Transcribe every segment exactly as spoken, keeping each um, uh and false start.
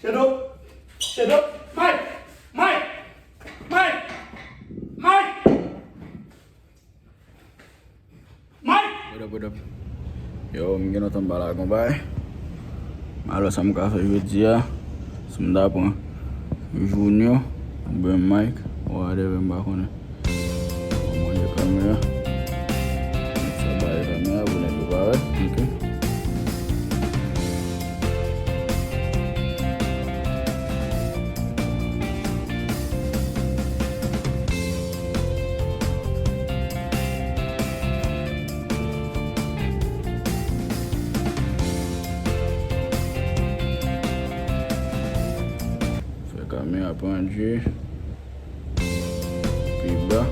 Shadow! Shadow! Mike! Mike! Mike! Mike! Mike! What up, what up? Yo, m gen lontan m pa lage yon bay. M a wè sa m ka fè jodi a. Si m ta pran Junior, oubyen Mike, whatever, m pa konnen. Mwen manje kamera. Sa bay kamera pou nèg yo pa wè. Ok. Fè kamera pandye pi ba.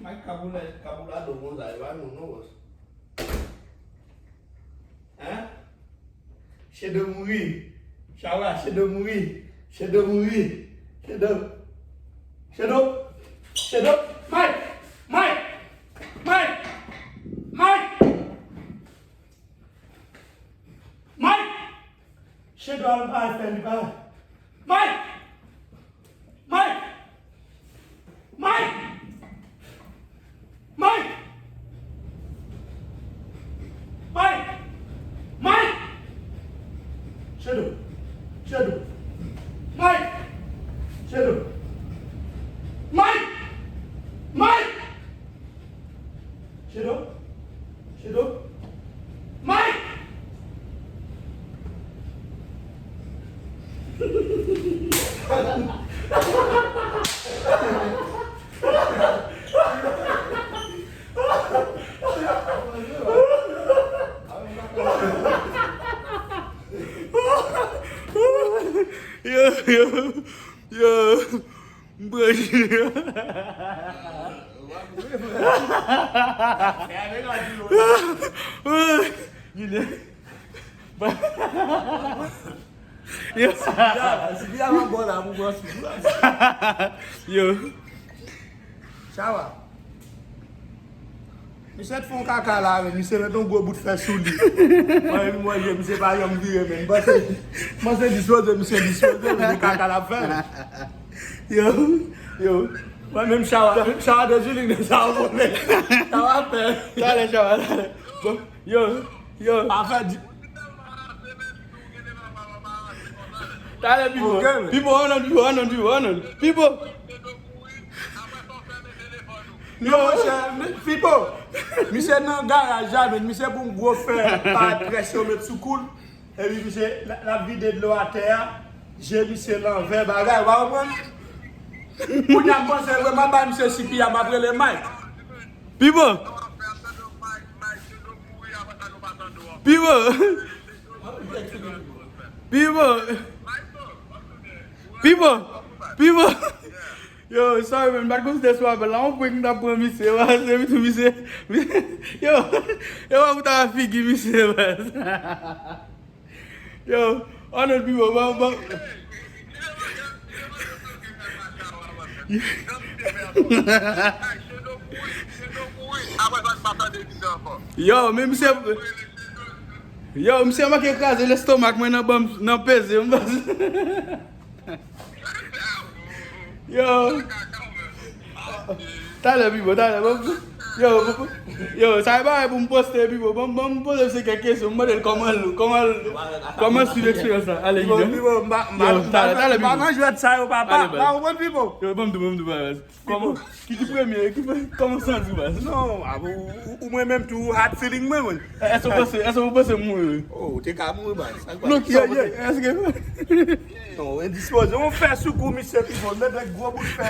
Mike Kaboulado konsa, e pa nou non, bòs. Hein? Shadow mouri. Shawa, Shadow mouri. Shadow mouri. Shadow. Shadow. Shadow. Mike! Mike! Mike! Mike! Mike! Shadow al pa fè li pa. Mike! Mike! Mike! Mike! Mike! Mike! Shadow! Shadow! Mike! Shadow! Mike! Mike! Shadow? Shadow? Mike! Yo, yo, yo. M pran Junior. Junior. Yo. Yo. Chawa. Misye t fè yon kaka la, men misye met yon gwo bout fè sou li. Mwen, epi mwen, je misye pa janm vire, men. Mwen se, mwen se dispoze, misye dispoze, men se kaka l ap fè. Yo, yo. Mwen menm chawa, menm chawa de Julie, de sa w konnen. Chawa fè. Talè, chawa, talè. Bon, yo, yo. Pa fè di. Talè, Pipo. Ok, men. Pipo, ann, Pipo, ann, Pipo, ann. Pipo. Non, monchè, men, Pipo, misye nan garaj la, men misye pou yon gwo fè pa près yo met sou kou l. Epi misye, l, l ap vide dlo atè a, je misye lanvè, bagay, w pa konprann? Kounye a m panse vre, m ap bay misye C P R, m ap rele Mike. Pipo! Pipo! Pipo! Pipo! Pipo! Yo, sorry, man, m pa t konsidere sou apèl la. Yon prank m t ap pran misye, baz, epi tou misye, yo, yo, pa pou ta figi misye, baz. Yo, oh non, Pipo, bon, bon. Yo, men misye, yo, misye manke kraze lestomak mwen nan banm, nan peze m, baz. Yo. Talè, Pipo, talè. Bon, yo, bon, yo, sa e bagay pou m poste, Pipo. Bon, bon, m poze misye kèk kesyon. M mande l kòman l, kòman l, kòman l swiv eksperyans la. Ale, Pipo, Pipo, m pa, m pa, yo, m pa, talè, talè, m pa Pipo. Nan jwèt sa yo, papa. Ale, baz. Pa konprann, Pipo. Yo, ban m di w, ban m di w, baz. Kòman? Ki di premye? Ki fè, kòman w santi w, baz? Non, a, ou, ou, ou mwen menm tou, hot feeling mwen, mwen. Èske w panse, èske w panse m mouri? Oh, ou te ka mouri, baz. Sa k pa... Non, ki sa w panse? Èske... Non, endispoze. Yon fè sou kou, misye, Pipo. Mete gwo bout fè,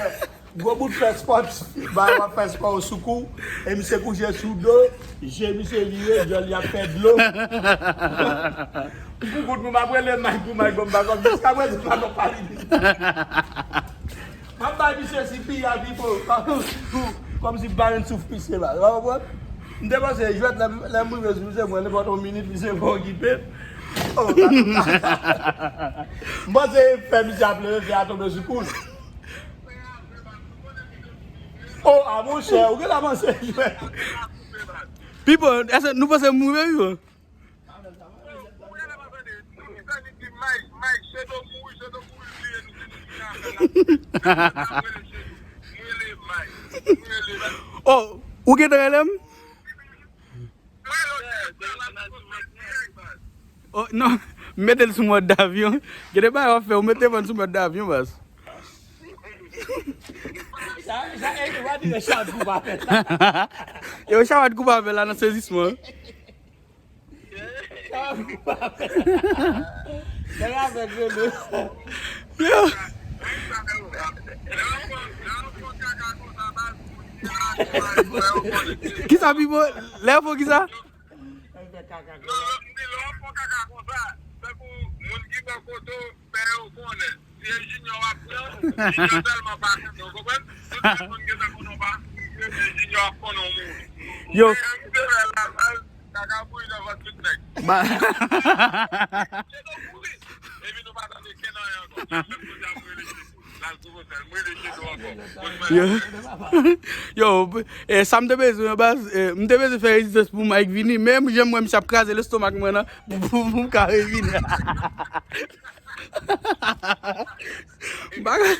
gwo bout fè spòtif. Ba, w ap fè spò sou kou. E misye kouche sou do. Je misye vire, djòl li ap fè dlo. Pou kout mwen, m ap rele Mike pou Mike ban m bakòp. Jiska prezan, m pa konn pale. M ap bay misye C P R, Pipo. Kòmsi m pa jwenn souf misye la. Ou konprann? M te panse jwèt lè, lè m rive sou misye, mwen nenpòt yon minit, misye va okipe. Oh, m panse fè misye ap leve, fè a tonbe sou kou l. Oh, a monchè, ou gentan panse jwèt. Pipo, èske nou panse m mouri, Pipo? Oh, ou gentan rele m? Oh, non, m mete l sou mòd davyon. Gade bagay w ap fè, ou mete telefòn sou mòd davyon, baz. Sa, sa, e, ou pa di Richard Goup ap fè sa. Yo, Richard Goup ap fè la nan sezisman. Yo. Kisa, Pipo? Lè yo fè kisa? Pè yo konnen. Si e Junior w ap pran, Junior sèlman pa konnen, w konprann? Tout moun gentan konnen w pa, e Junior ap konnen w mouri. Yo. Ou gen yon ti fè la, la, kaka bouyi nan vant tout nèg. Ba. Epi nou pa tande kenn anyen ankò. L ap fè koze ap rele Junior. L al sou vòtèl. M rele Junior ankò. Yo. Yo, e, sa m te bezwen, baz, e, m te bezwen fè rezistans pou Mike vini, men jan m wè misye ap kraze lestomak mwen nan, pou, pou, pou m ka revini. Bagay.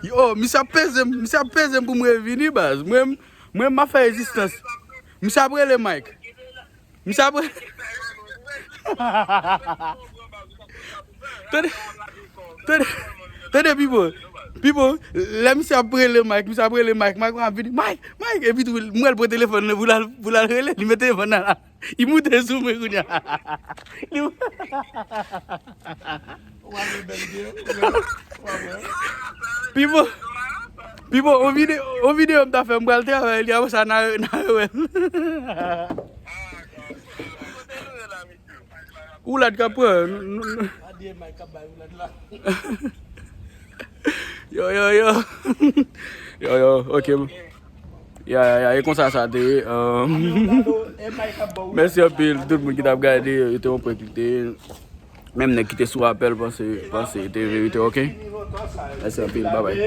Yo, misye ap peze m, misye ap peze m pou m revini, baz. Mwen, mwen, m ap fè rezistans. Misye ap rele Mike. Misye ap rele. Tande, tande, tande, Pipo. Pipo, lè misye ap rele Mike, misye ap rele Mike, Mike ap vini, Mike, Mike, epi tou, m wè l pran telefòn nan pou l al, pou l al rele, li met telefòn nan la. Li moute sou mwen kounye a. Li... Pipo, Pipo, on videyo, on videyo m ta fè, m pral travay li, apre sa, n a, n a wè l. Oulad k ap pran. Yo, yo, yo. Yo, yo, ok. Ya, ya, ya, e konsa sa te ye. Mèsi anpil tout moun ki t ap gade, yo te yon prank li te ye. Menm nèg ki te sou apèl panse, panse te verite, ok? Mèsi anpil, babay.